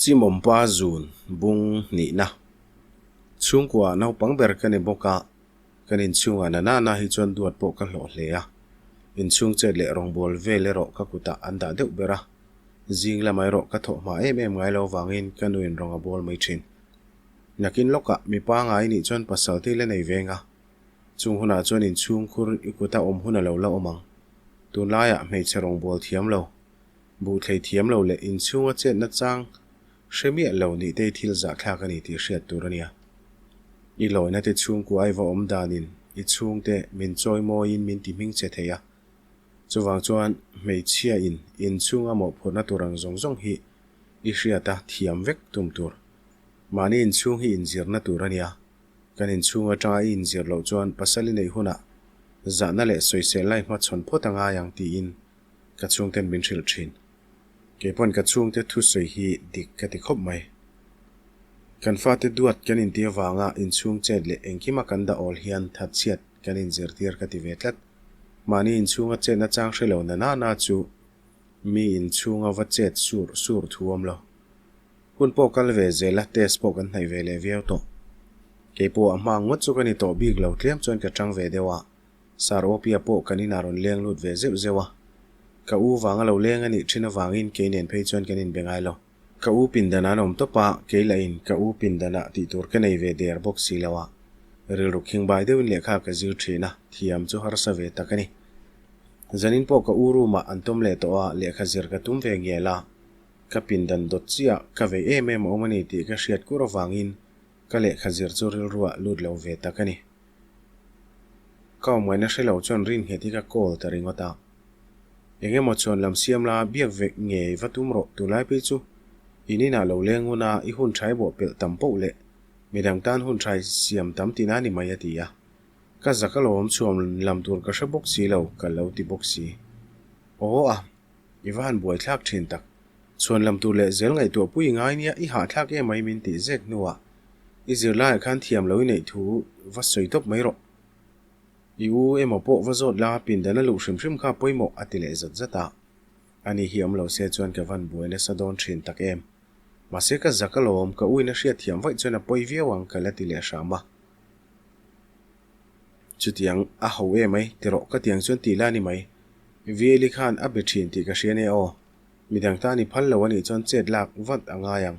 Chimawmpa zun bung nihna. Chhungkua naupang ber ka ni bawk a, kan inchhungah na nana hi chuan duat pawh ka hlawh hle a. Inchhung chet leh rawngbâwl vel erawh ka kutah an dah deuh ber a. Zing lamah erawh ka thawh hma em em ngai lo avangin ka nuin rawng a bawl mai thin. Nakin lawkah mipa ngai nih chuan pasal te la nei veng a, chung hunah chuan inchhungkhur i kuta awm hun a lo la awm ang. Tunlaiah hmeichhe rawngbâwl thiam lo. Buhthlei thiam lo leh inchhunga chetna chang hre miah lo nih te hi thil zahthlak a ni tih hriat tur a nia. I lawina te chhungkua ai va awm danin i chhungte min chawi mawiin min ti hming che thei a. Chuvang chuan hmeichhia in inchhunga mawhphurhna tur ang zawng zawng hi i hriat a thiam vek tum tur. Mahni inchhung hi inzirna tur a nia. Kan inchhung atanga i inzir loh chuan pasal i neih hunah zahna leh sawisel lai hmachhawn phawt a ngai ang tiin Ka chhungten min hrilh thin. Keipawn ka chhungte thusawi hi dik ka ti khawp mai. Kan fate duat kan inti avanga inchhung chet leh engkima kan dah awl hian thatchhiat kan inzirtir ka ti ve tlat. Mahni inchhunga chetna chang hre lo na na na chu mi inchhunga va chet sur sur thu awm lo. Hun pawh kal ve zel a, test pawh kan hnaih ve leh viau tawh. Keipawh a hma ngawt chu ka ni tawh bik lo tlem chuan ka tang ve deuh a. Sir Opia pawh kan inah rawn leng lut ve zeuh zeuh a. Ka u vanga lo leng a nih thin avangin kei nen phei chuan kan inbe ngai lo. Ka u pindan an awm tawp a, kei lah in ka u pindanah tih tur ka nei ve der bawk si lo a. Rilru khingbai deuhin lehkha ka zir thin a, thiam chu harsa ve tak a ni. Zanin pawh ka u room ah an tawm leh tawh a, lehkha zir ka tum ve ngial a. Ka pindan dawt chiah ka vei em em a awm a ni tih ka hriat kur avangin Ka lehkha zir chu rilruah lut lo ve tak a ni. Ka awmngaihna hre lo chuan rin nghet hi ka call ta ringawt a. Eng emaw chuan lam siam la biak vek ngei va tum rawh tunlai phei chu in inah lo leng hun a i hun thai bawh pelh tam poh leh midang tan hun thai siam tam tihna ni mai a ti a. Ka zak alawm chhuam lam tur ka hre bawk si lo ka lo ti bawk si. Aw a. I va han buaithlak thin tak. Chhuan lam tur leh zel ngaihtuah pui i ngai nia, i hahthlak em mai min tih zek hnuah i zirlaiah khan thiam lo i neih thu va sawi tawp mai rawh. I u emaw pawh va zawt la, pindan a luh hrim hrim kha pawimawh a ti leh zat zat a. Ani hi awm lo se chuan ka van buai nasa dawn thin tak em. Mahse ka zak alawm, ka uin a hriat thiam vaih chuan a pawi viau ang ka la ti leh hram a. Chutiang a ho em ai, ti rawh ka tiang chuan tih la ni mai. Veli khan a be thin tih ka hria nia aw. Midang tan i phal lo a nih chuan chet lak vat a ngai ang.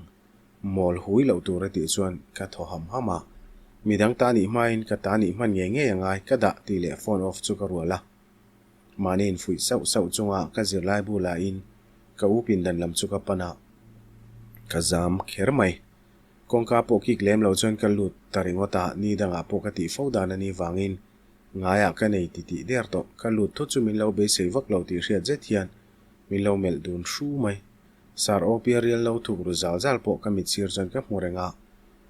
Mawl hui loh tur a tih chuan ka thaw ham ham a. Midang ta nih hmain ka ta nih hman ngei ngei a ngai ka dah tih leh phone off chu ka rual a. Mahni infuih sauh sauh chunga ka zirlai bu lahin ka u pindan lam chu ka pan a. Ka zam kher mai. Kawngka pawh kik lem lo chuan ka lut ta ringawt a, ni dangah pawh ka tih fo dan a nih vangin ngaiah ka nei ti tih der tawh. Ka lut thut chu min lo beisei vak lo tih hriat zet hian min lo melh dun hru mai. Sir Opia rial lo thuk ru zal zal pawh ka mit sir chuan ka hmu reng a,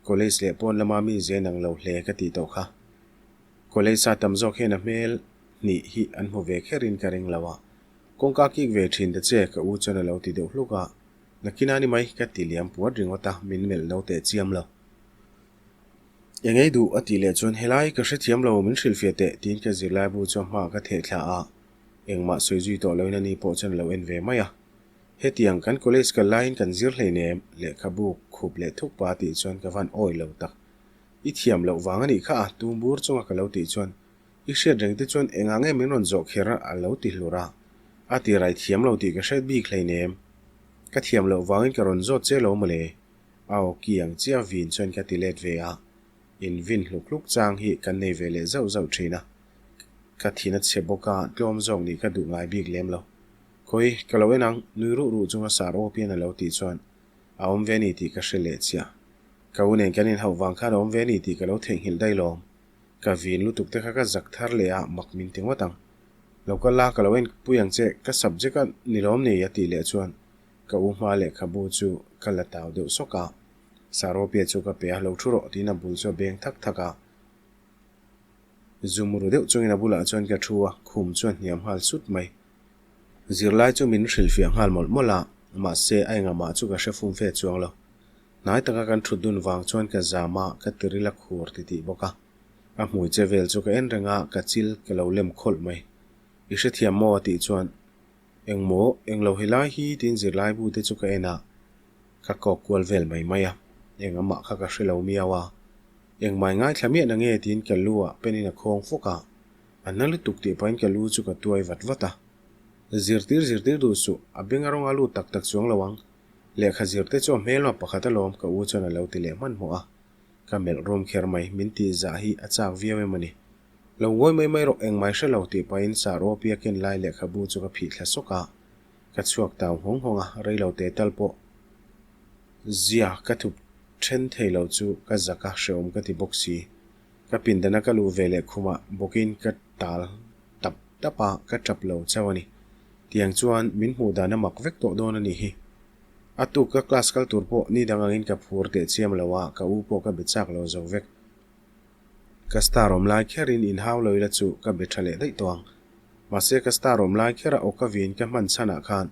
college leh pawn lama mi zen ang lo hle ka tih tawh kha. College a tam zawk hian a hmel hnih hi an hmu ve kherin ka ring lo a, kawngka kik ve thin ta che ka u chuan a lo ti deuh hluk a. Nakina ni mai ka ti liam puat ringawt a, min melh no teh chiam lo. Eng ei duh a tih leh chuan helai ka hrethiam lo min hrilhfiah teh tiin ka zirlai bu chu a hmaah ka theh thla a, engmah sawi zui tawh loin ani pawh chuan a lo en ve mai a. Hetiang kan college kal laiin kan zir hleinem lehkhabu khup leh thuk pa tih chuan ka van awi lo tak. I thiam loh vang a nih kha a, tum bur chunga ka lo tih chuan i hriat reng te chuan engah nge min rawn zawh kher a lo ti hlur a, a ti rai thiam lo tih ka hret bik hleinem. Ka thiam loh vangin ka rawn zawt che lo mawle. A aw ki ang chiah vin chuan ka ti let ve a, in vin hluk hluk chang hi kan nei ve leh zauh zauh thin a. Ka thin a chhe bawk a, tlawm zawk nih ka duh ngai bik lem lo. Khawi, ka lo en ang, nui ruh ruh chunga sar aw pian a lo tih chuan a awm ve ni tih ka hre leh chiah. Ka u nen kan inhauh vang khan a awm ve ni tih ka lo theihnghilh daih lawm. Ka vin lutuk te kha ka zak thar leh a, mak min ti ngawt ang. Lo kal la, ka lo en pui ang che, ka subject a ni lawm ni a tih leh chuan ka u hma lehkhabu chu ka la tau deuh sawk a. Saropia chu ka pe a, lo thu rawh tiin a bul chu a beng thak thak a. Zum ru deuh chungin a bulah chuan ka thu a, khum chu a hniam nghal sut mai. Zirlai chu min hrilhfiah nghal mawlh mawlh a, mahse a engah mah chu ka hre fum fe chuang lo. Hnai taka kan thut dun vang chuan ka zam a, ka tiril a khur titih bawk a. A hmui che vel chu ka en reng a, ka chil ka lo lem khawlh mai. I hrethiam maw a tih chuan, Engmaw, englo helai hi tiin zirlaibu te chu ka en a. Ka kawk kual vel mai mai a, eng amah kha ka hre lo miau a. Engmai ngaithla miah na nge tiin ka lu ah pen in a khawng fawk a, a na lutuk tih pahin ka lu chu ka tuai vat vat a. Zirtir zirtir duh suh, a beng a rawnga lut tak tak chuang lo ang. Lehkha zirte chu a hmelma pakhat alawm ka u chuan a lo ti leh hmanhmawh a. Ka melh rum kher mai, min tih zah hi a chak viau em a ni. Lo ngawi mai mai rawh, engmai hre lo tih pahin Saruapi a ken lai lehkhabu chu ka phih thla sawk a. Ka chhuak tau nghawng nghawng a, reilo te tal pawh zia ka thup then thei lo chu ka zak a, hrehawm ka ti bawk si. Ka pindana ka luh ve leh khumah bawkin ka tal tap tap a, ka tap lo chauh a ni. Tiang chuan min hmuh dan a mak vek tawh dawn a nih hi. A tuk ka class kal tur pawh ni dang angin ka phur teh chiam lo a, ka u pawh ka be chak lo zo vek. Ka star awm lai kherin inhau lo ila chu ka be tha leh daih tawh ang. Mahse ka star awm lai khera aw ka vin ka hman chhanah khan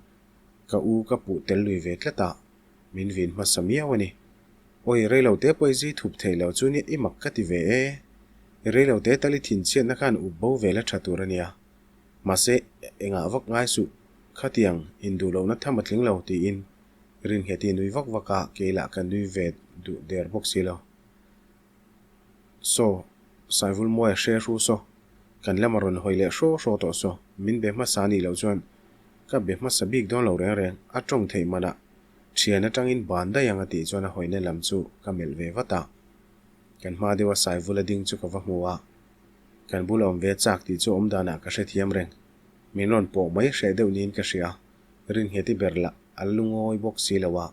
ka u ka puh tel lui ve tlat a, min vin hmasa miau a ni. Awi reilo te pawh i zui thup theih lo chu nia i mak ka ti ve e. Reilo te tal i thinchhiatna khan up bo ve la tha tur a nia. Mahse engah vak ngai suh, khatiang induh lohna tham a tling lo tiin Ringheti nui vak vak a, kei lah ka nui ve duh der bawk si lo. Saw, Saivulmuaia hre hru saw, kan lama rawn hawi leh hraw hraw tawh saw, min be hmasa anih loh chuan ka be hmasa bik dawn lo reng reng, a tawng theih manah thian atangin ban daih ang a tih chuan a hawina lam chu ka melh ve vat a. Kan hma deuha Saivula ding chu ka va hmu a, kan bula awm ve chak tih chu awm danah ka hrethiam reng, min rawn pawh mai hreh deuh niin ka hria, Ringheti ber lah a lungawi bawk si lo a.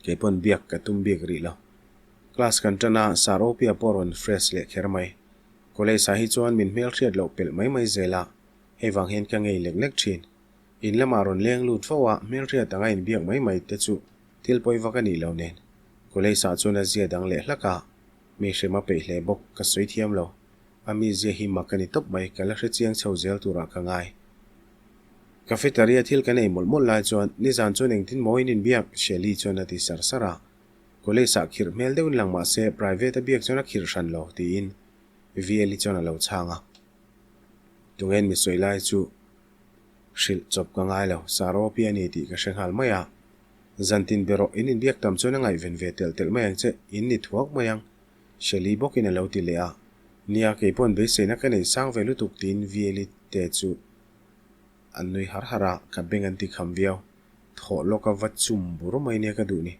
Kei pawn biak ka tum bik rih lo. Class kan tan a, Sir Opia pawh rawn fresh leh kher mai. College ah hi chuan min hmelhriat loh pelh mai mai zel a, hei vang hian ka ngei lek lek thin. In lamah rawn leng lut fo a, hmelhriat anga inbiak mai mai te chu thil pawi vak a nih lo nen. College ah chuan a zia dang leh hlak a, mi hrem a peih hle bawk, ka sawi thiam lo. A mizia hi mak a ni tawp mai, ka la hrechiang chho zel turah ka ngai. Cafeteria thil kan ei mawlh mawlh lai chuan nizan chuan engtin maw in inbiak? Shelly chuan a ti sar sar a. College ah khirh hmel deuhin lang mah se private a biak chuan a khirh hran lo tiin VLi chuan a lo chhang a. Tungen mi sawi lai chu hrilh chawp ka ngai lo, Saropi a ni tih ka hre nghal mai a. Zantin be rawh, in inbiak tam chuan a ngaihven ve telh telh mai ang che, in ni thuak mai ang Shelly bawkin a lo ti leh a. Nia, kei pawn beiseina ka nei sang ve lutuk tiin VLi te chu an nui har har a, ka beng an ti kham viau. Thawh lawk a va chum bur mai nia ka duh ni.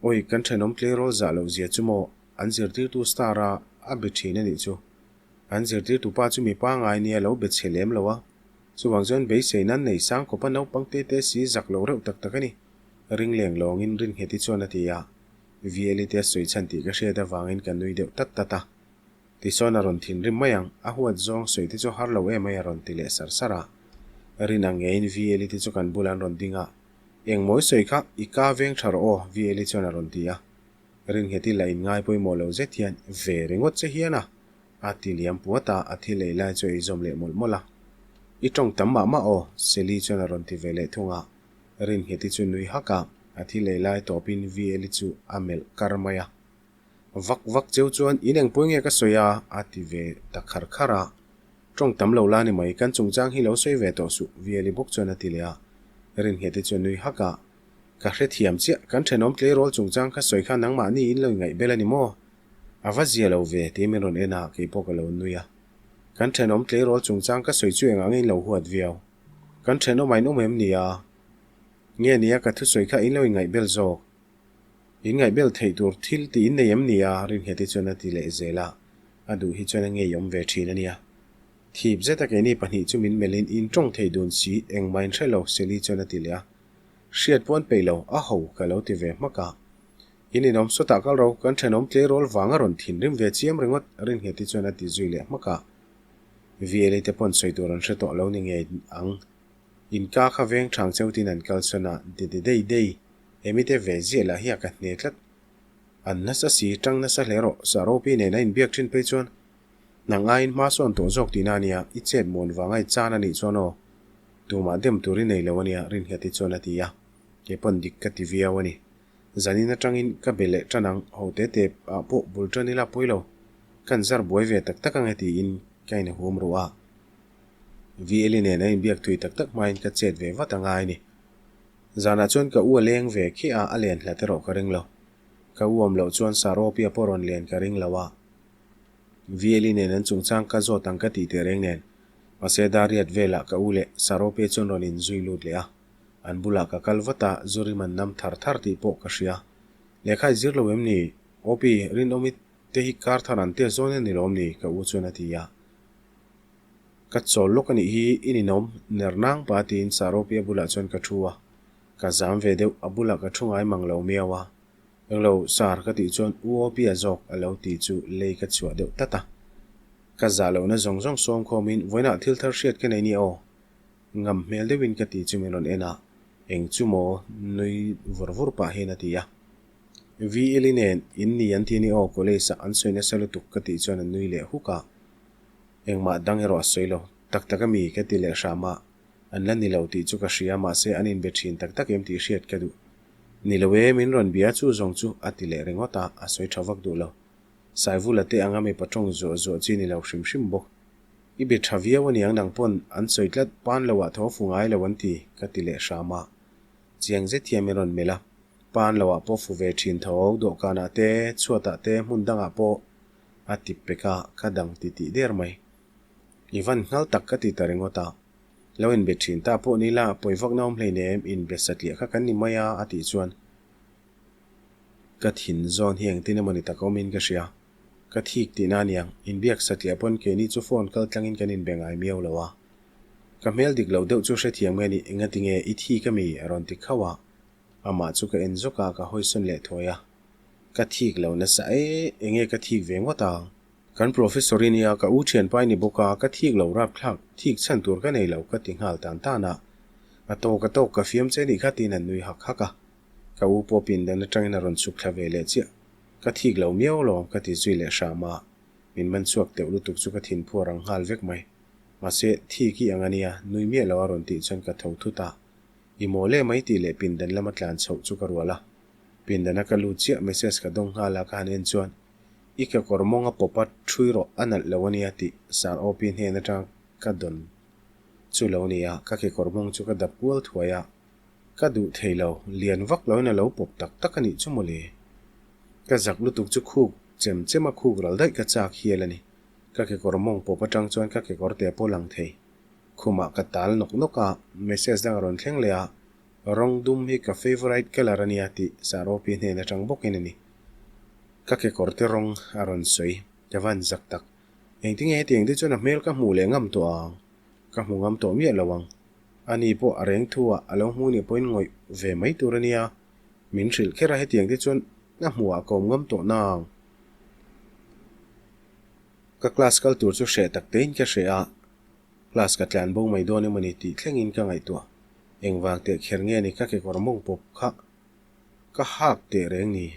Awi, kan thenawm tleirawl zah loh zia chu maw, an zirtirtu star a a be thin a nih chu. An zirtirtu pa chu mi pangai nia lo be chhe lem lo a, chuvang chuan beiseina an nei sang khawp a naupang te te si zak lo reuh tak tak a ni. Ring leng lawngin Ringheti chuan a ti a, VLi te a sawi chhan tih ka hriat avangin ka nui deuh tat tat a. Tichuan a rawn thinrim mai ang, a huat zawng sawi te chu har lo em ai a rawn ti leh sar sar a. Rin ang ngeiin VLi te chu kan bulah an rawn ding a, Engmawi sawi kha i ka veng tha rawh aw VLi chuan a rawn ti a. Ringheti lah in ngai pawimawh lo zet hian ve ringawt che hian a a ti liam puat a, a thil ei lai chu a izawm leh mawlh mawlh a. I tawng tam mah mah aw Sally chuan a rawn ti ve leh thung a. Ringheti chu nui hak a, a thil ei lai tawpin VLi chu a melh kar mai a. Vak vak cheu chuan in engpui nge ka sawi a? a ti ve ta khar khar a. Tawng tam lo la ni mai, kan chungchang hi lo sawi ve tawh suh, Viali bawk chuan a ti leh a. Ringheti chuan nui hak a, Ka hrethiam chiah, kan thenawm tleirawl chungchang kha sawi kha nangmahni in lo ingaih bel a ni maw? A va zia lo ve, tiin min rawn en a, kei pawh ka lo nui a. Kan thenawm tleirawl chungchang ka sawi chu engah nge in lo huat viau? Kan thenawm a in awm em ni a? Nge nia ka thusawi kha in lo ingaih bel zawk? In ngaihbel theih tur thil tih in nei em ni a? Ringheti chuan a ti leh zel a, a duh hi chuan a ngeiawm ve thin a nia. Thip zeta keini pahnih chu min melhin in tawng thei dun si, engmah in hre lo, Sally chuan a ti leh a. Hriat pawn peih lo, a ho ka lo ti ve hmak a. In inawm sawtah kal ro, kan thenawm tleirawl vang a rawn thinrim ve chiam ringawt, Ringheti chuan a ti zui leh hmak a. VLA te pawn sawi tur an hre tawh lo ni ngei ang. In ka kha veng thang cheutin an kal sawn a, de de dei dei. Hemi te ve ziah lah hi a ka hne tlat. An nasa si, tang nasa hle rawh, Saropi nen a inbiak thin phei chuan nang aiin hma sawn tawh zawk tihna a nia, i chet muan vanga i chan a nih chuan aw, tumah dem tur i nei lo a nia, Rinheti chuan a ti a, kei pawn dik ka ti viau a ni. Zanin atangin ka be leh tan ang, ho te te ah pawh bul tan ila pawi lo, kan zar buai ve tak tak ang e tiin ka inhum ruh a. VLi nen a inbiak thui tak tak hmain ka chet ve vat a ngai a ni. Zanah chuan ka u a leng ve khiah a, a len hlat erawh ka ring lo. Ka u awm loh chuan Saropia pawh rawn len ka ring lo a. VLE nen an chungchang ka zawt ang ka tih teh reng nen. Mahse Dariat velah ka u leh Saropia chuan rawn inzui lut leh a. An bulah ka kal vat a, Zurim an nam thar thar tih pawh ka hria. Lehkha i zir lo em ni? Opi, Rinawmi te hi kar thar an test zawn em ni lawm ni? Ka u chuan a ti a. Ka chawl lawk a nih hi, i ninawm, ner nang pa tiin Saropia bulah chuan ka thu a. Ka zam ve deuh, a bulah ka thu ngai mang lo miau a. Englo, Sar ka tih chuan U Opia zawk a lo ti chu lei ka chhuah deuh tlat a. Ka zah lohna zawng zawng sawm khawmin vawiinah thil thar hriat ka nei nia aw. Ngam hmel deuhin ka ti chu min rawn en a, eng chu maw nui vur vur pah hian a ti a. VLi nen in ni an ti a ni aw, college ah an sawi nasa lutuk ka tih chuan a nui leh huk a. Engmah dang erawh a sawi lo. Tak tak a mi ka ti leh hram a, an la ni lo tih chu ka hria mahse an inbe thin tak tak em tih hriat ka duh. Ni lo e, min rawn bia chu zawng chu a ti leh ringawt a, a sawi tha vak duh lo. Saivula te anga mipa tawng zuah zuah chi ni lo hrim hrim bawk. I be tha viau aniang nang pawn an sawi tlat pan lo ah tho fu ngai lo an ti ka ti leh hram a. Chiang zet hian min rawn melh a, pan lo ah pawh fu ve thin tho, dawhkan ah te, chhuat ah te, hmun dang ah pawh a ti pek a, ka dang ti tih der mai. I van nghal tak ka ti ta ringawt a. Lo inbe thin ta pawh ni la, pawi vak na awm hleinem, inbe satliah kha kan ni mai a, a tih chuan ka thin zawn hi engtin emaw ni tak awmin ka hria. Ka thik tihna aniang, inbiak satliah pawn keini chu phone kal tlangin kan inbe ngai miau lo a. Ka hmel dik lo deuh chu hrethiam nge ni, engatinge i thik ami? a rawn ti khauh a. Amah chu ka en zawk a, ka hawisawn leh thuai a. Ka thik lo nasa e, enge ka thik ve ngawt ang? Kan professor i nia, ka u thianpa i ni bawk a, ka thik lo rapthlak, thik chhan tur ka nei lo ka ti nghal tan tan a. A tawk a tawk ka fiam che nih kha tiin an nui hak hak a. Ka u pawh pindan atangin a rawn chhuk thla ve leh chiah. Ka thik lo miau lo ka ti zui leh hram a, min man chhuak teuh lutuk chu ka thin phuar ang nghal vek mai. Mahse, thik i ang a nia, nui miah lo a rawn tih chuan ka tho thut a. I mawl em mai tih leh pindan lama tlan chhoh chu ka rual a. Pindana ka lut chiah message ka dawng nghal a ka han en chuan I kekawr mawng a pawp a thui rawh a nalh lo a nia tih Sir OP hnen atanga ka dawn chu lo nia ka kekawr mawng chu ka dap kual thuai a ka duh thei lo lian vak loin a lo pawp tak tak a nih chu mawle. Ka zak lutuk chu khuk chem chem a khuk ral daih ka chak hial a ni. Ka kekawr mawng pawp atang chuan ka kekawr te pawh lang thei. Khumah ka tal nawk nawk a, message dang a rawn thleng leh a, rawng dum hi ka favourite colour a nia tih Saropi hnen atang bawkin a ni. Ka kekawr te rawng a rawn sawi, ka van zak tak. Engtinge hetiang te chuan a hmel ka hmuh leh ngam tawh ang? Ka hmu ngam tawh miah lo ang. Ani pawh a reng thu ah a lo hmu nih pawhin ngawih ve mai tur a nia. Min hrilh kher a hetiang te chuan a hmuh ah ka awm ngam tawh nang. Ka class kal tur chu hreh tak tein ka hreh a. Class ka tlan bo mai dawn emaw ni tih thlengin ka ngaihtuah. Engvang teh kher nge ni ka kekawr mawng pawp kha ka hak teh reng ni.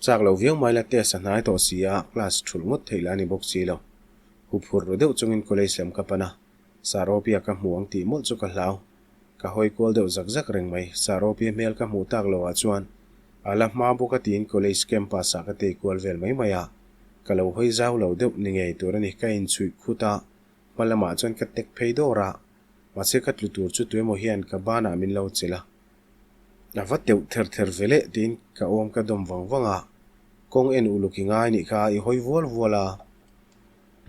Chak lo viau mai la test a hnai tawh si a, class thulh ngawt theih lah a ni bawk si lo. Huphurh ru deuh chungin college lam ka pan a, Saropia ka hmu ang tih mawlh chu ka hlau. Ka hawi kual deuh zak zak reng mai. Saropia hmel ka hmuh tak loh ah chuan a la hma bawk a tiin college campus ah ka tei kual vel mai mai a. Ka lo hawi zau lo deuh ni ngei tur a ni. Ka inchhuih khut a, hma lamah chuan ka tek phei dawr a. Mahse ka tlu tur chu tuemaw hian ka banah min lo chelh a. A va teuh ther ther ve leh tiin ka awm ka dawm vang vang a. Kawng en uluk i ngai nih kha i hawi vual vual a.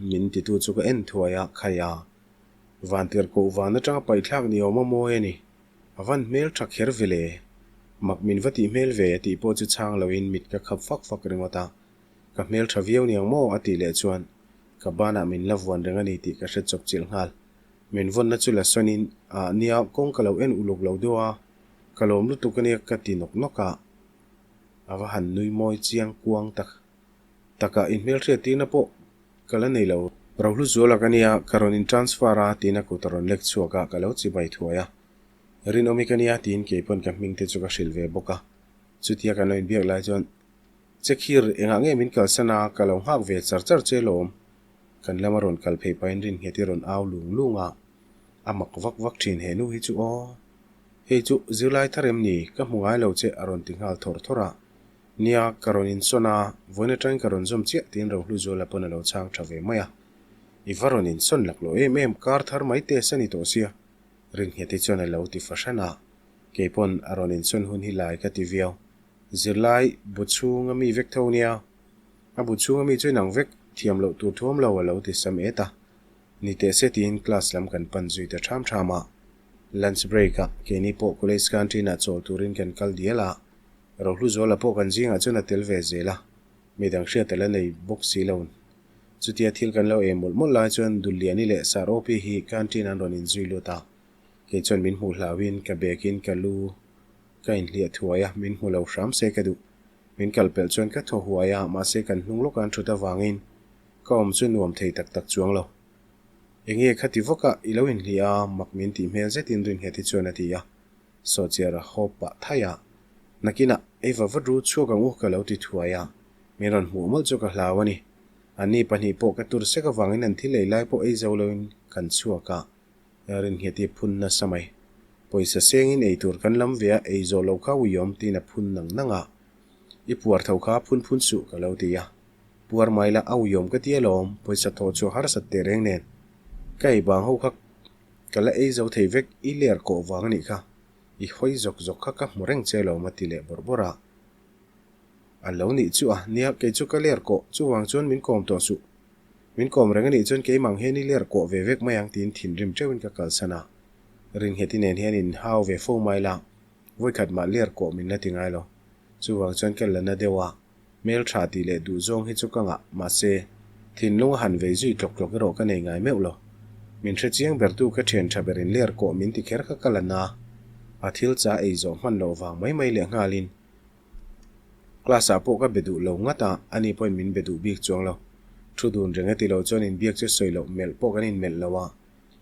Min titu chu ka en thuai a, khai a. Vantir koh van atanga paihthlak ni awm a mawi a ni. A van hmel tha kher ve le. Mak min va tih hmel ve tih pawh chu chhang loin mit ka khap fak fak ringawt a. Ka hmel tha viau niang maw a tih leh chuan ka banah min la vuan reng a ni tih ka hre chawp chilh nghal. Min vawnna chu la sawnin ah nia kawng ka lo en uluk lo deuh a, ka lawm lutuk a nia ka ti nawk nawk a. A va han nui mawi chiang kuang tak takah i hmelhriat tirna pawh Ka la nei lo. Rohlu zuala ka nia, ka rawn in transfer a, tiin a kut a rawn lek chhuak a, ka lo chibai thuai a. Rinawmi ka nia, tiin kei pawn ka hming te chu ka hrilh ve bawk a. Chutia kan lo inbiak lai chuan, Che khir, engah nge min kalsan a, ka lo nghak ve char char che lawm. Kan lama rawn kal phei pahin Rinnghet i rawn au lung lung a, a mak vak vak thin he nu hi chu aw. Hei chu zirlai thar em ni, ka hmu ngai lo che a rawn ti nghal thawr thawr a. Nia, ka rawn insawn a, vawiin atangin ka rawn zawm chiah tiin Rohlu Zuala pawn a lo chhang tha ve mai a. I va rawn insawn lak lo em em, kar thar mai test a ni tawh sia, Rinnghet-i chuan a lo ti fahran a. Kei pawn a rawn insawn hun hi lai ka ti viau. Zirlai bu chhunga mi vek tho nia. A bu chhunga mi chu inang vek thiam loh tur thuam lo a lo ti sam et a. Ni teh se tiin class lam kan pan zui ta ṭham ṭham a. Lunch break ah keini pawh college canteen ah chawl turin kan kal dial a. Rohluzuala pawh kan zingah chuan a tel ve zel a. Midang hriat a la nei bawk si lo. Chutia thil kan lo ei mawlh mawlh lai chuan Dulliani leh Saropi hi canteen an rawn inzui lut a. Kei chuan min hmuh hlauhin ka bag in ka lu ka inhliah thuai a, min hmu lo hram se ka duh. Min kal pelh chuan ka thaw huai a, mahse kan hnung lawkah an thut avangin ka awm chu nuam thei tak tak chuang lo. Enge kha ti vawk a, i lo inhliah a, mak min tih hmel zetin Rinnghet hi chuan a ti a. Sawhchiar a hawp pah thai a, Nakinah ei va vat ru chhuak ang u ka lo ti thuai a, min rawn hmuh mawlh chu ka hlau a ni. Anni pahnih pawh ka tur sek avangin an thil ei lai pawh ei zo loin kan chhuak a, Rinnghet i phun nasa mai. Pawisa sengin ei tur kan lam ve a, ei zawh loh kha uiawm tiin a phun nang nang a. I puar tho kha phun phun suh ka lo ti a. Puar mai la a uiawm ka ti alawm, pawisa thawh chu a harsat teh reng nen. Ka ei bang ho kha Ka la ei zo thei vek, i ler kawh vang anih kha, i hawi zawk zawk kha ka hmu reng che lo ma ti leh bawrh bawrh a. A lo nih chu a, nia kei chu ka ler kawh, chuvang chuan min kawm tawh suh. Min kawm reng anih chuan keimah ang hian i ler kawh ve vek mai ang tiin thinrim teuhin ka kalsan a. Ringheti nen hian in hau ve fo mai la, vawikhat mah ler kawh min la ti ngai lo. Chuvang chuan ka la na deuh a. Hmel tha tih leh duh zawng hi chu ka ngah, mahse, thinlung a han vei zui tlawk tlawk erawh ka nei ngai meuh lo. Min hre chiang bertu ka thian tha berin ler kawh min ti kher kha ka la na. A thil cha ei zawh hman loh vang mai mai leh nghalin class ah pawh ka be duh lo ngat a, ani pawhin min be duh bik chuang lo. Thu dun reng a ti lo chuan inbiak chu sawi loh melh pawh kan inmelh lo a,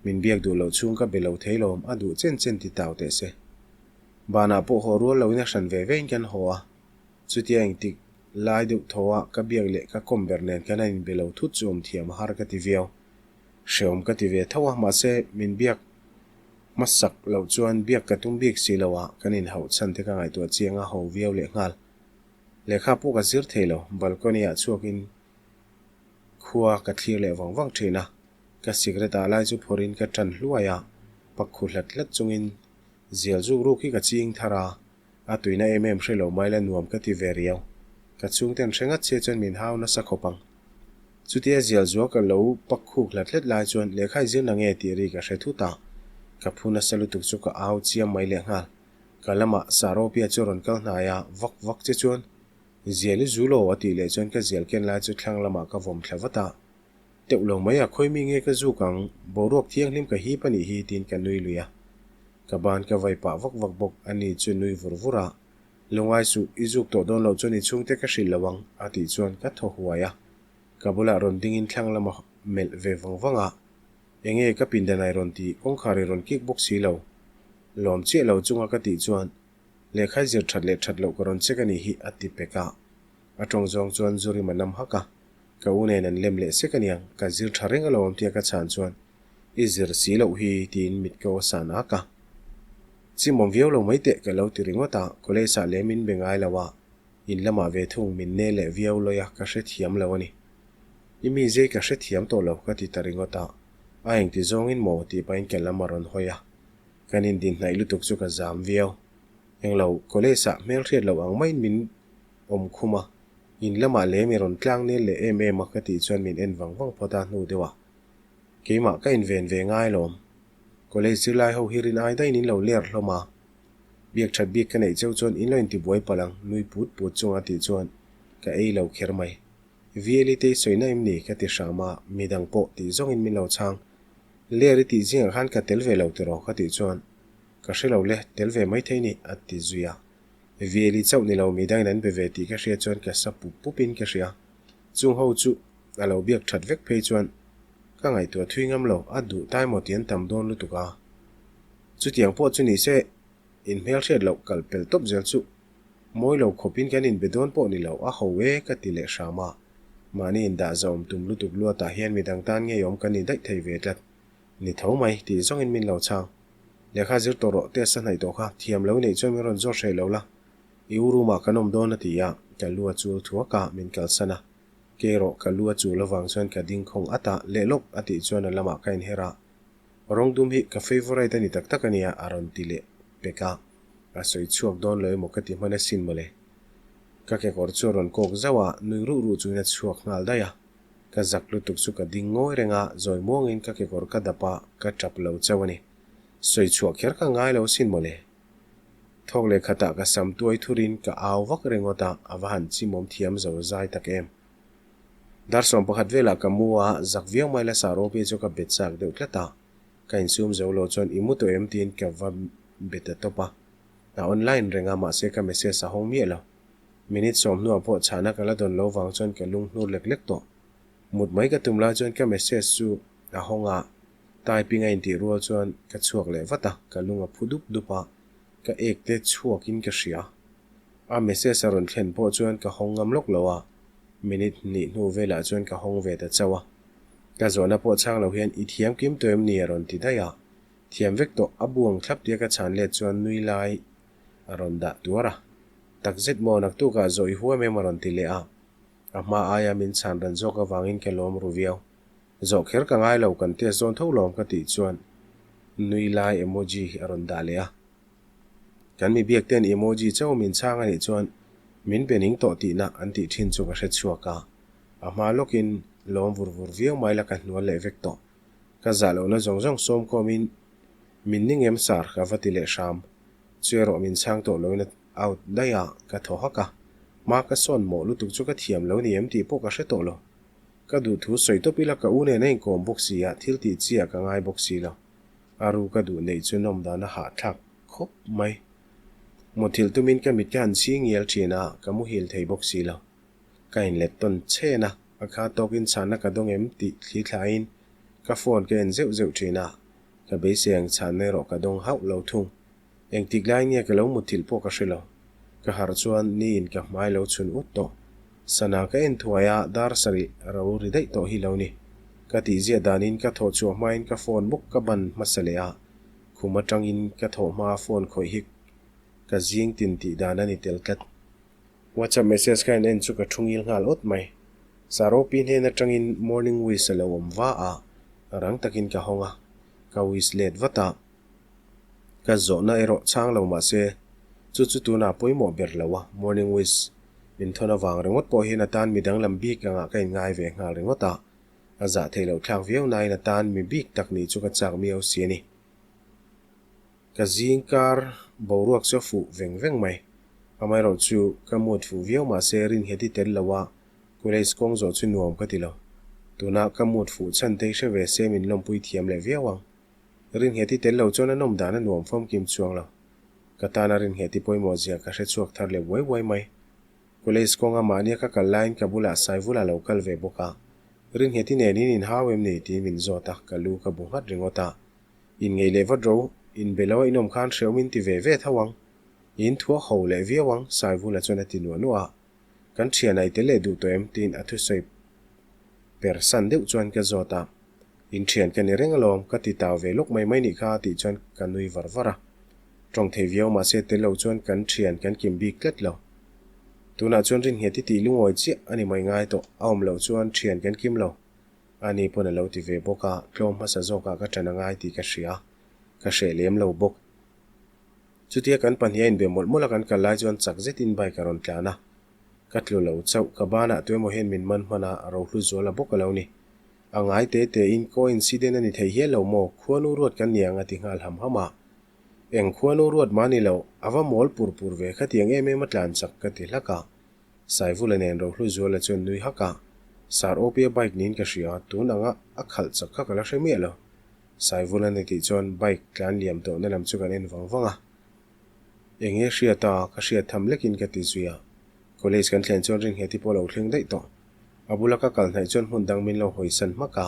min biak duh loh chhung ka be lo thei lawm, a duh chen chen ti tau teh se. Banah pawh haw rual loin a hran ve vein kan haw a. Chutia engtik lai deuh tho a ka biak leh ka kawm ber nen khan a inbe lo thut chu awm thiam a har ka ti viau. Hreawm ka ti ve tho a, mahse min biak hmasak loh chuan biak ka tum bik si lo a, kan inhauh chhan te ka ngaihtuah chiang a ho viau leh nghal. Lehkha pawh ka zir thei lo, balcony ah chhuakin khua ka thlir leh vang vang thin a, ka cigarette ah lai chu phawrhin ka tan hluai a, pak khu hlat hlat chungin zial zuk ruk hi ka ching thar a, A tuina em em hre lo mai la nuam ka ti ve riau. Ka chhungten hre ngat che chuan min hau nasa khawp ang. Chutia zial zual ka lo pak khuk hlat hlet lai chuan lehkha i zir na nge tih ri ka hre thut a. Ka phu nasa lutuk chu ka au chiam mai lehnghal. Ka lamah Saropia chu rawn kal hnai a, vak vak che chuan zial i zu lo a tih leh chuan ka zial ken lai chu thlang lamah ka vawm thla vat a. Teuh lo mai a, khawi mi nge ka zuk ang, boruak thianghlim ka hip a nih hi tiin ka nui lui a. Ka ban ka vai pah vak vak bawk, a ni chu nui vur vur a. Lungai suh, i zuk tawh dawn loh chuan i chhungte ka hrilh lo ang, a tih chuan ka thaw huai a. Ka bulah rawn dingin thlang lama melh ve vang vang a. Enge ka pindanai rawn ti, kawngkhar i rawn kik bawk si lo. Lawm chiah lo chunga ka tih chuan, Lehkhai zir that leh that loh ka rawn check a nih hi, a ti pek a. A tawng zawng chuan Zurima nam hak a. Ka u nen an lem leh sek aniang, ka zir tha reng alawm tia ka chhan chuan i zir si loh hi tiin mit ka aw san ak a. Chimawm viau lo mai teh ka lo ti ringawt a, college ah lem in be ngai lo a, in lamah ve thung min ne leh viau lawi a ka hrethiam lo a ni. I mi zei ka hrethiam tawh lo ka ti ta ringawt a, a engti zawngin maw tih pahin ka lam a rawn hawi a, kan indinhnaih lutuk chu ka zam viau. Englo, college ah hmelhriat loh ang maiin min awm khum a, in lamah lem i rawn tlang nel leh em em a ka tih chuan min en vang vang phawt a hnu deuh a, keimah ka inven ve ngai lawm. College zirlai ho hi rin ai daihin in lo ler hlawm a, biak that bik ka neih cheu chuan in lo intibuai palh ang nui put put chunga tih chuan ka ei lo kher mai. VLE te i sawi na em ni? ka ti hram a, midang pawh tih zawngin min lo chhang. Ler i tih zingah khan ka tel ve lo tiraw? ka tih chuan ka hre lo le, tel ve maithei ni a ti zui a. Veli chauh ni lo midangin an be ve tih ka hria chuan ka sa pup pup in ka hria. Chung ho chu a lo biak that vek phei chuan ka ngaihtuah thui ngam lo, a duh tai maw tih an tam dawn lutuk a. Chutiang pawh chu ni se in hmelhriat loh kal pel tawp zel chu mawi lo khawp in kan inbe dawn pawh ni lo, a ho e ka ti leh hram a. Mahni indah zahawm tum lutuk luatah hian midang tan ngeiawm kan ni daih thei ve tlat. Ni tho mai tih zawngin min lo chhang. Lehkha zir tawh rawh test a hnaih tawh kha, thiam lo neih chuan min rawn zawt hreh lo la, i u room ah kan awm dawn a ti a, ka lu a chul thuak a, min kalsan a. Kei rawh ka lu a chul avang chuan ka ding khawng at a, leh lawk a tih chuan a lamah ka inher a. Rawng dum hi ka favourite a ni tak tak a nia a rawn ti leh pek a. A sawi chhuak dawn lo emaw ka ti hman asin mawle. Ka kekawr chu a rawn kawk zauh a, nui ruh ruh chungin a chhuak nghal daih a. Ka zak lutuk chu ka ding ngawi reng a, zawi muangin ka kekawr ka dap a, ka tap lo chauh a ni. Sawi chhuah kher ka ngai lo asin mawle. Thawk leh khatah ka sam tuai thurin ka au vak ringawt a, a va han chimawm thiam zo zai tak em. Dar 11 velah ka mu a, zak viau mai la Saropi chu ka bet chak deuh tlat a, ka insum zo lo chuan i mu tawh em tiin ka va be ta tawp a. A online reng a, mahse ka message a hawng miah lo. Minute sawm hnuah pawh chhahna ka la dawn lo vang chuan ka lung hnur lek lek tawh. Mut mai ka tum lai chuan ka message chu a hawng a, typing a intih rual chuan ka chhuak leh vat a, ka lung a phu dup dup a, ka ek te chhuakin ka hria. A message a rawn thlen pawh chuan ka hawng ngam lawk lo a, minute hnih hnu velah chuan ka hawng ve ta chauh a. Ka zawhna pawh chhang lo hian i thiam kim tawh em ni a rawn ti daih a, thiam vek tawh a buang thlap tia ka chhan let chuan nui lai a rawn dah tuar a. Takzet maw naktukah zawh i huam em a rawn ti leh a, a hma aia min chhan ran zawk avangin ka lawm ru viau. Zawh kher ka ngai lo kan test dawn tho lawm ka tih chuan nui lai emoji hi a rawn dah leh a. Kan mi biak ten emoji chauh min chhang a nih chuan min pe ning tawh tihna an tih thin chu ka hre chhuak a. A hma lawkin lawm vur vur viau mai la ka hnual leh vek tawh. Ka zah lohna zawng zawng sawm khawmin min ning em sar ka va ti leh hram. Chu erawh min chhang tawh loin a out daih a, ka thaw hak a. Hma ka sawn mawh lutuk chu ka thiam lo ni em tih pawh ka hre tawh lo. Ka duh thu sawi tawp ila ka u nen a inkawm bawk si a, thil tih chi ah ka ngai bawk si lo. A ru ka duh neih chu nawm dan a hahthlak khawp mai. Muthilh tumin ka mit ka han chhing ngial thin a, ka muhil thei bawk si lo. Ka inlet tawn chhen a, a kha tawkin chhanna ka dawng em tih thli thlain ka phone ka en zeuh zeuh thin a, ka beisei ang chhanna erawh ka dawng hauh lo thung. Engtik lai nge ka lo muthilh pawh ka hre lo. Ka harh chuan niin ka hmai lo chhun ut tawh. Sana ka en thuai a, dar sarih ro ri daih tawh hi lo ni. Ka tihziah danin ka thawh chhuah hmain ka phone bawk ka ban hmasa leh a, khum atangin ka thawh hmaa phone khawih hi ka zing tin tih dan a ni tel tlat. WhatsApp message ka en en chu ka thu ngil nghal awt mai. Saropi hnen atangin morning wish a lo awm va a, rang takin ka hawng a, ka wish let vat a. Ka zawhna erawh chhang lo mah se, chu chu tunah pawimawh ber lo a, morning wish min thawn avang ringawt pawh hian a tan mi danglam bik angah ka inngai ve nghal ringawt a, a zah theih loh thlak viau nain a tan mi bik tak nih chu ka chak miau si a ni. Ka zing kar boruak chu a fuh veng veng mai. Amaherawh chu ka mood fuh viau mah se rinnghet i tel lo a, college kawng zawh chu nuam ka ti lo. Tunah ka mood fuh chhan te hi hre ve se min lawmpui thiam leh viau ang. Rinnghet i tel lo chuan a nawm dan a nuam famkim chuang lo. Ka tana rinnghet i pawimawh zia ka hre chhuak thar leh uai uai mai. College kawnga mahnia ka kal laiin ka bulah Saivula lo kal ve bawk a. Rinnghet i nen in inhau em ni? tiin min zawt a, ka lu ka bu nghat ringawt a. Inngeih leh vat ro, inbe lo a inawm khan hreawm in ti ve ve tho ang. In thuak ho leh viau ang, Saivula chuan a ti nuah nuah a. Kan thian a i tel leh duh tawh em? tiin a thusawi per san deuh chuan ka zawt a. In thian ka ni reng alawm, ka ti tau ve lawk mai mai nih kha tih chuan ka nui var var a. Tawng thei viau mahse tel lo chuan kan thian kan kim bik tlat lo. Tunah chuan rinnghet i tih lungawi chiah a ni mai ngai tawh, a awm loh chuan thian kan kim lo. Ani pawn a lo ti ve bawk a, tlawm hmasa zawkah ka ṭan a ngai tih ka hria, ka hreh lem lo bawk. Chutia kan pahnih a inbe mawlh mawlh a kan kal lai chuan chak zetin bike a rawn tlan a. Ka tlu lo chauh, ka banah tuemaw hian min man hman a, rohlu zual a bawk a lo ni. A ngai te te in coincident a ni thei hial lo maw, khuanu ruat kan ni ang a ti nghal ham ham a. Eng khuanu ruat mah ni lo, a va mawl pur pur ve khatiang em em a tlan chak ka ti hlak a. Saivula nen rohlu zuala chuan nui hak a, Sir Opia bike niin ka hria, tun anga a khalh chak kha ka la hre miah lo. Saivula ni tih chuan bike tlan liam tawhna lam chu kan en vang vang a. Enge hriat a, ka hriat tham lekin ka ti zui a. College kan thlen chuan ringheti pawh a lo thleng daih tawh. A bula ka kal hnaih chuan hmun dang min lo hawisan hmak a,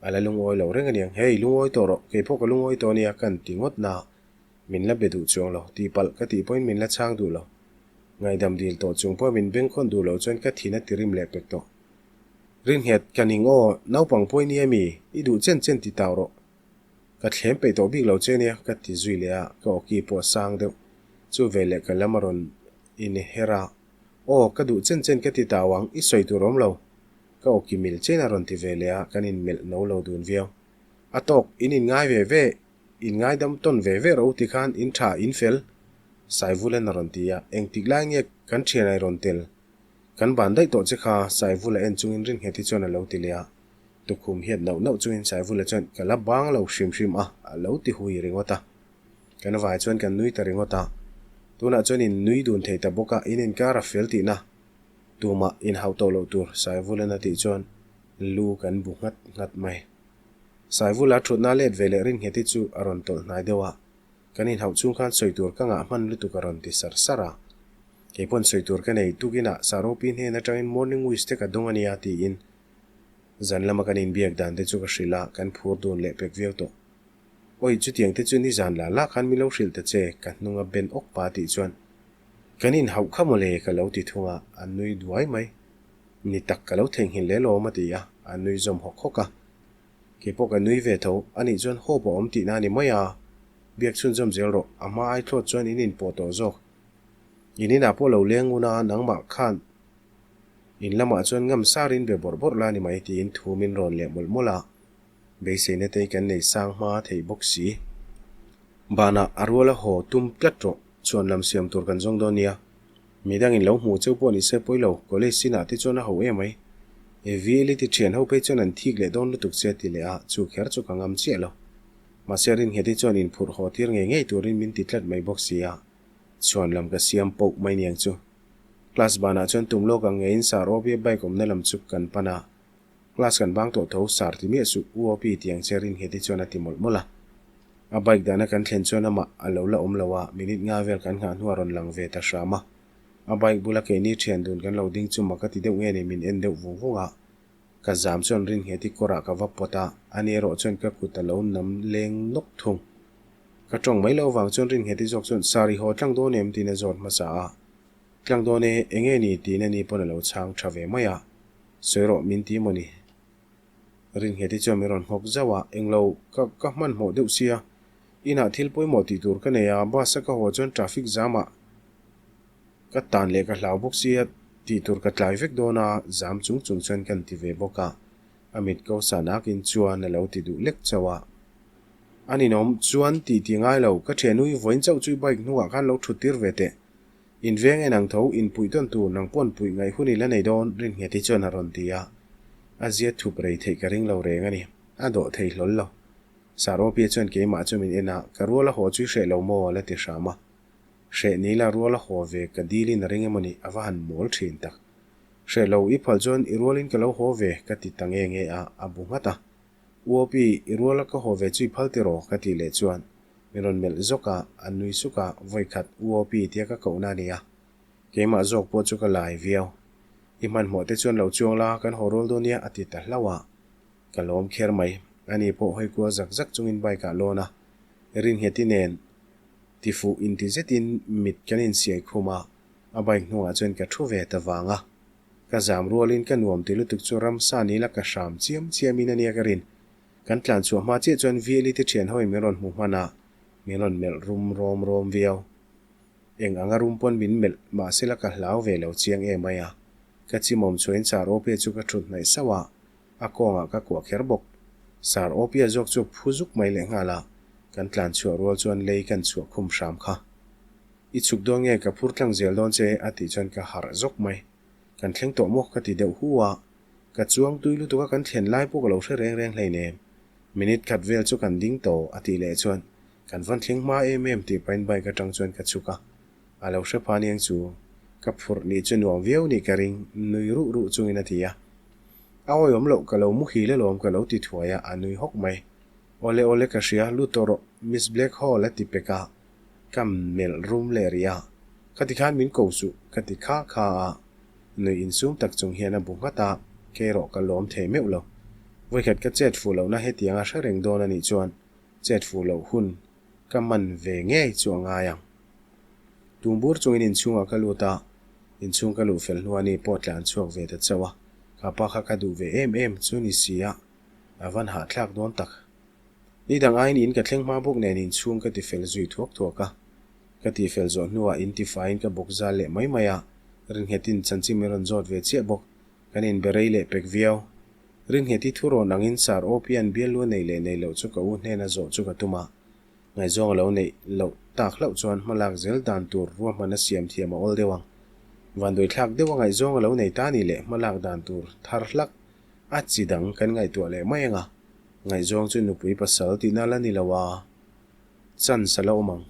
a la lungawi lo reng aniang. Hey, lungawi tawh rawh, kei pawh ka lungawi tawh ania kan ti ngawt na. Min la be duh chuang lo, tihpalh ka tih pawhin min la chhang duh lo. Ngaihdam dil tawh chung pawh min bengkhawn duh loh chuan ka thin a ti rim leh pek tawh. Rinnghet, ka ning aw, naupang pawh i nia mi? I duh chen chen ti tau rawh. Ka thlem peih tawh bik lo che nia, ka ti zui leh a, ka awki pawh a sang deuh. Chu veleh ka lam a rawn inher a, Aw, ka duh chen chen ka ti tau ang, i sawi tur awm lo. Ka awki mil chen a rawn ti ve leh a, kan inmelh no lo dun viau. A tawk, in inngai ve ve, inngaidam tawn ve ve rawh u tikhan in tha, in fel. Saivulan a rawn ti a, Engtik lai nge kan thian ai rawn tel? Kan ban daih tawh che kha, Saivula en chungin Ringheti chuan a lo ti leh a. Tukhum hiat nauh nauh chungin Saivula chuan, Ka la bang lo hrim hrim a, a lo ti hui ringawt a. Kan vai chuan kan nui ta ringawt a. Tunah chuan in nui dun thei ta bawk a, in inkar a fel tihna. Tumah inhauh tawh loh tur, Saivulan a tih chuan lu kan bu nghat nghat mai. Saivula thutna let ve leh Ringheti chu a rawn tawlh hnai deuh a. Kan inhauh chung khan sawi tur ka ngah hman lutuk a rawn ti sar sar a. Kei pawn sawi tur ka nei, tukinah Saropi hnen atangin morning wish te ka dawng a nia tiin zan lama kan inbiak dan te chu ka hrilh a, kan phur dun leh pek viau tawh. Awi chutiang te chu nizan la la khan min lo hrilh ta che, ka hnunga ben awk pa tih chuan kan inhauh kha mawle ka lo ti thung a, a nui duai mai. Ni tak ka lo theihnghilh leh lawm a ti a, a nui zawm hawk hawk a. Kei pawh ka nui ve tho, anih chuan hope a awm tihna a ni mai a, biak chhunzawm zel rawh, a hma ai thlawt chuan in inpawh tawh zawk. In inah pawh lo leng ngun a, nangmah khan in lamah chuan ngam sarin be bawrh bawrh la ni mai tiin thu min rawn leh mawlh mawlh a, beiseina te kan nei sang hma thei bawk si. Banah a ruala haw tum tlat rawh, chuan lam siam tur kan zawng dawn nia. Midangin lo hmuh cheu pawh ni se pawi lo, college sinah te chuan a ho em mai. Evi Elite thian ho phei chuan an thik leh dawn lutuk che a ti leh a, chu kher chu ka ngam chiah lo. Mahse Ringheti chuan inphurh haw tir ngei ngei turin min ti tlat mai bawk si a, chhuan lam ka siam poh mai niang chu. Class banah chuan tum lawk ang ngeiin Sir Obia bike awmna lam chu kan pan a, Class kan bang tawh tho, Sir ti miah suh, U Opi tiang che Ringheti chuan a ti mawlh mawlh a. A bike dahna kan thlen chuan amah a lo la awm lo a, minute nga vel kan nghah hnuah rawn lang ve ta hram a. A bike bula keini thian dun kan lo ding chu mak a ti deuh nge ni min en deuh vung vung a. Ka zam chuan Ringheti kawrah ka va pawt a, ani erawh chuan ka kut a lo nam leng nawk thung. Ka tawng mai loh avang chuan Ringheti zawk chuan, Sir i haw tlang dawn em? tiin a zawt hmasa a. Tlang dawn e, enge ni? tiin ani pawn a lo chhang tha ve mai a. Sawi rawh min ti maw ni? Ringheti chuan min rawn nghawk zauh a, Englo, ka ka hmanhmawh deuh sia. Inah thil pawimawh tih tur ka nei a, bus a ka haw chuan traffic jam ah ka tan leh ka hlau bawk sia, tih tur ka tlai vek dawn a, zam chung chung chuan kan ti ve bawk a. A mit ko san akin chuan a lo ti duh lek chauh a. A ninawm chuan tih ti ngai lo, ka thianui vawiin chauh chu i bike hnungah khan lo thut tir ve teh. In veng en ang tho, in puih tawn tur nang pawn puih ngaih hun i la nei dawn, Ringheti chuan a rawn ti a. A zia thup rei theih ka ring lo reng a ni. A dawh thei hlawl lo. Saropia chuan keimah chu min en a, ka rual a haw chu i hreh lo maw? a la ti hram a. Hreh ni la rual a haw ve ka dilin a ring emaw ni, a va han mawl thin tak. Hreh lo, i phal chuan i rualin ka lo haw ve, ka ti ta nge nge a, a bu nghat a. Uopi, i ruala ka haw ve chu i phal tiraw? ka tih leh chuan min rawn melh zawk a, a nui suk a, vawikhat Uopi tia ka kohna a ni a, keimah zawk pawh chu ka lai viau. I hmanhmawh te chuan lo chuang la, kan haw rual dawn nia a ti ta hlauh a, ka lawm kher mai. Ani pawh hawi kual zak zak chungin bike ah lawn a, Ringheti nen tifuh inti zetin mit kan insiai khum a, a bike hnungah chuan ka thu ve ta vang a. Ka zam rualin ka nuam ti lutuk chu ramsa ni la ka hram chiam chiamin a nia ka rin. Kan tlan chhuah hma chiah chuan Vieli te thian hoin min rawn hmu hman a, min rawn melh rum rawm rawm viau. Eng anga rum pawn min melh mahse la ka hlau ve lo chiang em mai a. Ka chimawm chhuahin Sir Opia chu ka thut hnaih sauh a, a kawngah ka kuah kher bawk. Sir Opia zawk chu phu zuk mai leh nghal a, kan tlan chhuah rual chuan lei kan chhuah khum hram kha. I chhuk dawn nge ka phur tlang zel dawn che a tih chuan ka harh zawk mai. Kan thleng tawh maw ka ti deuh hu a, ka chuang tui lutuk a kan thlen lai pawh ka lo hre reng reng hleinem. Minute khat vel chu kan ding tawh a tih leh chuan kan van thleng hma em em tih pahin bike atang chuan ka chhuk a, a lo hre pha niang chu ka phurh nih chu nuam viau nih ka ring nui ruh ruh chungin a ti a. A awihawm loh ka lo muhil alawm ka lo ti thuai a, a nui hawk mai. Awle awle ka hria lut tawh rawh Miss Black Hole a ti pek a. Ka melh rum leh rih a, ka ti khan min ko suh ka ti kha kha a, nuih insum tak chung hian a bu nghat a, kei erawh ka lawm thei meuh lo. Vawikhat ka chet fuh lohna hetiang a hre reng dawn a nih chuan chet fuh loh hun ka man ve ngei chu a ngai ang. Tum bur chungin inchhungah ka lut a, inchhung ka luh fel hnuah ni pawh tlan chhuak ve ta chauh a, ka pa kha ka duh ve em em chu ni si a, a van hahthlak dawn tak. Ni dang aiin in ka thleng hma bawk nen inchhung ka tifel zui thuak thuak a. Ka tifel zawh hnuah in tifaiin ka bawk zal leh mai mai a, Rinnghetin chanchin min rawn zawt ve chiah bawk. Kan inbe rei leh pek viau. Ringheti thu rawn angin Sir Opian biallu a neih leh neih loh chu ka u hnena zawh chu ka tum a. Ngaihzawng a lo neih loh tak hlauh chuan hma lak zel dan tur ruahman a siam thiam a awl deuh ang. Vanduaithlak deuh a ngaihzawng a lo nei ta ni leh hma lak dan tur thar hlak a chi dang kan ngaihtuah leh mai ang a. Ngaihzawng chu nupui pasal tihna la ni lo a, chance a la awm ang.